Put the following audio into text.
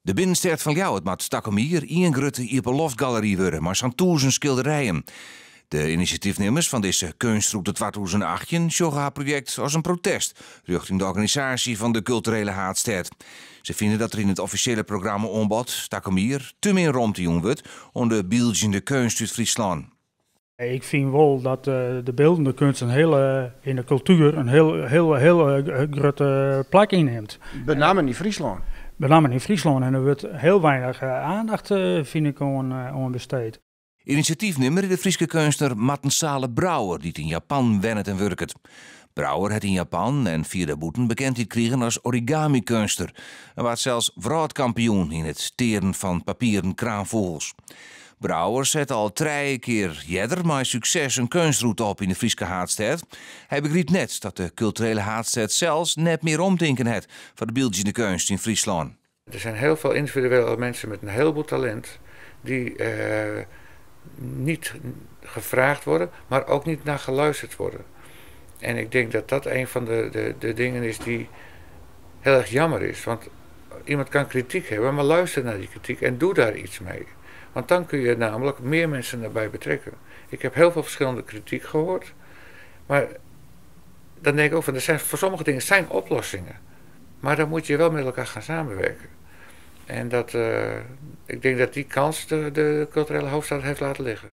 De binnenstêd fan Ljouwert moat takom jier ien grutte iepenloftgalery wurde mei sa'n 1000 skilderijen. De inisjatyfnimmers fan dizze Keunstrûte 2018 sjogge har projekt as in protest rjochting de organisaasje fan de kulturele haadstêd. Se fine dat der yn it offisjele programma-oanbod takom jier te min romte jûn wurdt oan de byldzjende keunst út Fryslân. Ik fyn wol dat de byldende keunst in hiele, yn de kultuer in hiel, hiel, hiel grutte plak ynnimt. Benammen yn Fryslân. Benammen yn Fryslân en der wurdt hiel weinich oandacht, fyn ik, oan besteed. Inisjatyfnimmer is de Fryske keunstner Marten Sale Brouwer, dy't yn Japan wennet en wurket. Brouwer hat yn Japan en fier dêrbûten bekendheid krigen as origami-keunstner en waard sels wrâldkampioen yn it tearen fan papieren kraanfûgels. Brouwer sette al trije kear earder mei sukses in keunstrûte op yn de Fryske haadstêd. Hy begrypt net dat de kulturele haadstêd sels net mear omtinken hat foar de byldzjende keunst yn Fryslân. Er zijn heel veel individuele mensen met een heleboel talent die niet gevraagd worden, maar ook niet naar geluisterd worden. En ik denk dat dat een van de dingen is die heel erg jammer is. Want iemand kan kritiek hebben, maar luister naar die kritiek en doe daar iets mee. Want dan kun je namelijk meer mensen erbij betrekken. Ik heb heel veel verschillende kritiek gehoord, maar dan denk ik ook van, voor sommige dingen zijn oplossingen. Maar dan moet je wel met elkaar gaan samenwerken. En ik denk dat die kans de culturele hoofdstad heeft laten liggen.